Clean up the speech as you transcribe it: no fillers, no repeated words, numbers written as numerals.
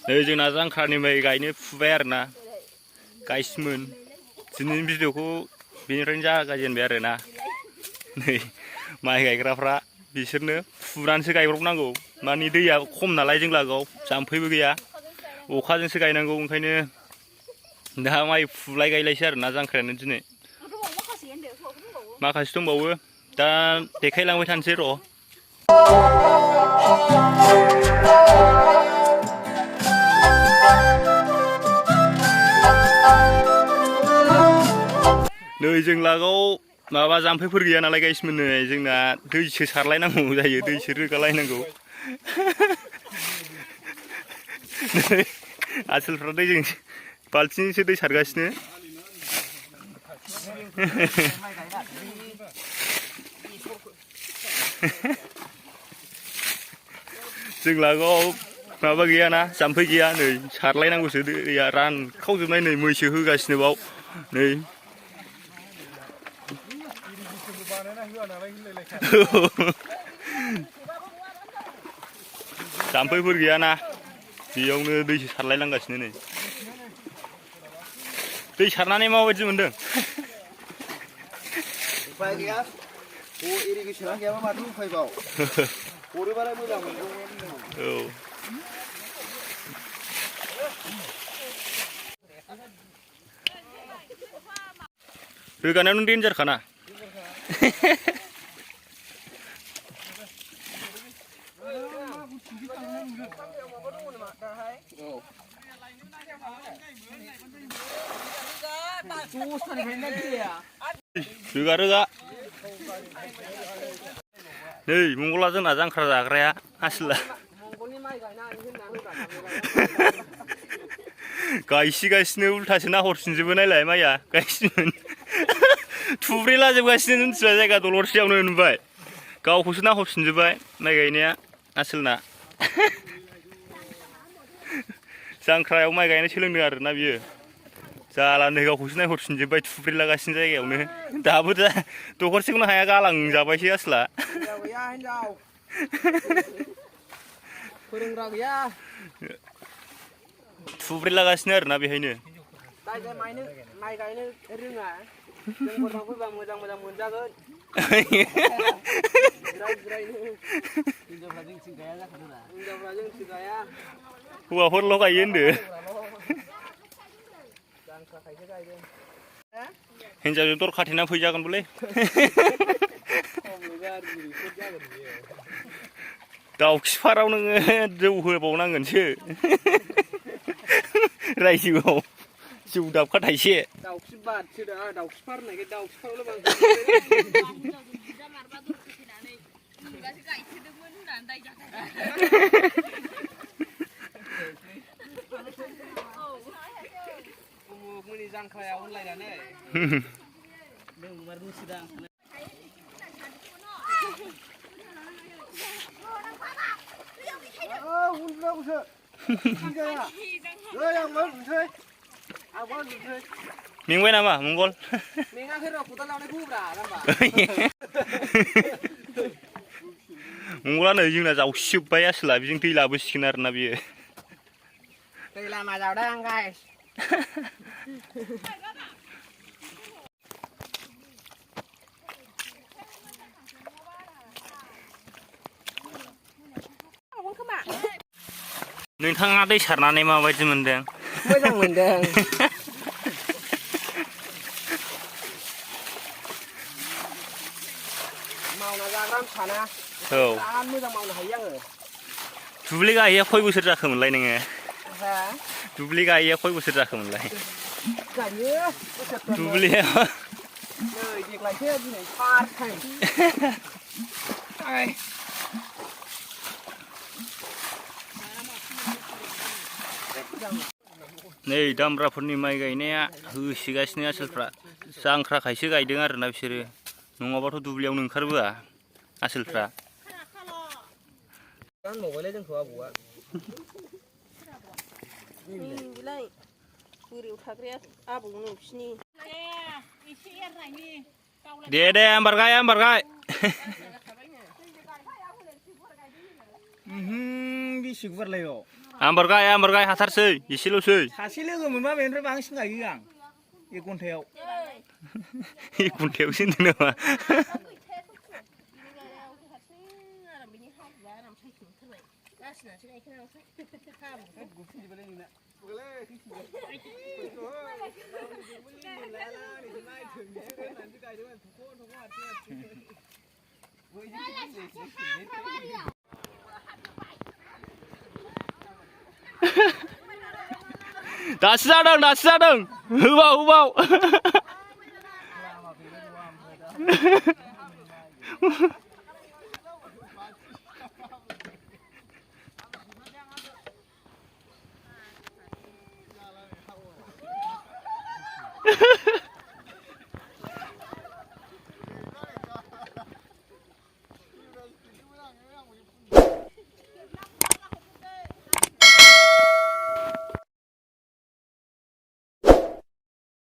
नै जोंना जांख्रानि माइ गायनो फुबाय आरोना गायसिमोन दिनैनि भिडिअखौ बेनिफ्रायनो जागायजेनबाय आरोना नै माइ गायग्राफ्रा बिसोरनो फुनानैसो गायब्रबनांगौ माने दैया खम नालाय जों लागोआव जाम्फैबो गैया अखाजोंसो गायनांगौ ओंखायनो दा माइ फुलाय गायलायसै आरोना जांख्रायानो दिनै माखासे दंबावो दा देखायलांबाय थानोसै र' नै जों लागोआव माबा जाम्फैफोर गैया नालाय गायसिमोन नै जोंना दैसो सारलायनांगौ जायो दैसो रोगालायनांगौ नै आसोलफ्रा दैजों बाल्थिंजोंसो दै सारगासिनो जों लागोआव माबा गैयाना जाम्फै गैया नै सारलायनांगौसो दैया रानखावजोबनाय नै मैसो होगासिनो बाव नै जाम्फैफोर गैयाना बेयावनो दैसो सारलायनांगासिनो नै दै सारनानै माबायदि मोनदों उफाय गैया इरिगेसना गैयाबा माथो उफायबाव हरोबालाय मोजां मोनगौमोन औ रोगानायावनो डेन्जारखाना रोगा रोगा नै मंगला जोंना जांख्रा जाग्राया आसोला गायसिगासिनो उल्थासो नाहरफिनजोबो नायलाय माइया गायसिमोन थुब्रेलाजोबगासिनो मिथिबाय जायगा दलरसेयावनो नुबाय गावखौसो नाहरफिनजोबबाय माइ गायनाया आसोलना जांख्रायाव माइ गायनाय सोलोंदों आरोना बियो जालानो गावखौसो नायहरफिनजोबबाय थुब्रेलागासिनो जायगायावनो दाबो दा दखरसेखौनो हाया गालांजाबायसो आसोला फोरोंग्रा गैया थुब्रेलागासिनो आरोना बेहायनो माइ गायनो रोङा जोंफोरनाव फैबा मोजां मोजां मोनजागोन हिनजावफ्रा जोंथिं गाया जाखादोंना हिनजावफ्रा जोंथिं गाया हौवाफोरल' गायो होनदो हिनजावजों दर खाथेना फैजागोन बोलै दाउखिफाराव नोङो जौ होबावनांगोनसो रायजोआव जौ दाबखा थाइसे दाउखि बादसो दा दाउखिफार होननायखाय दाउखिफारावल' उमुगमोननि जांख्रायाव होनलायनानै मेंबाय नामा मंगल मेङाखै र' खदाल लावनायखौ होब्रा मंगला नै जोंना जावसिजोब्बाय आसोला बेजों दै लाबोसिगोन आरोना बियो दै लामा जावदों गाइस नोंथाङा दै सारनानै माबायदि मोनदों मोजां मोनदों मावना जाग्रा साना औ बिराद मोजां मावनो हायो आङो दुब्लि गायैया खय बोसोर जाखोमोनलाय नोङो हा दुब्लि गायैया खय बोसोर जाखोमोनलाय गायो दुब्लिया नै देग्लायसो दिनै फार्स्ट टाइम नै दामब्राफोरनि माइ गायनाया होसिगासिनो आसोलफ्रा जांख्राखायसो गायदों आरोना बिसोरो नङाबाथ' दुब्लियावनो ओंखारबोआ आसोलफ्रा गानबावबायलै जोंखौ आबौआ बिलाय बोरियाव थाग्राया आबौनो बिसिनि दे आमबारगाय बेसे गुवारलाय आमबार गाय हाथारसै एसेल'सै सासे लोगो मोनबा बेनिफ्राय बांसिन गायो आं 1 घन्टायाव 1 घन्टायावसो होनदों नामा दासो जादों होबाव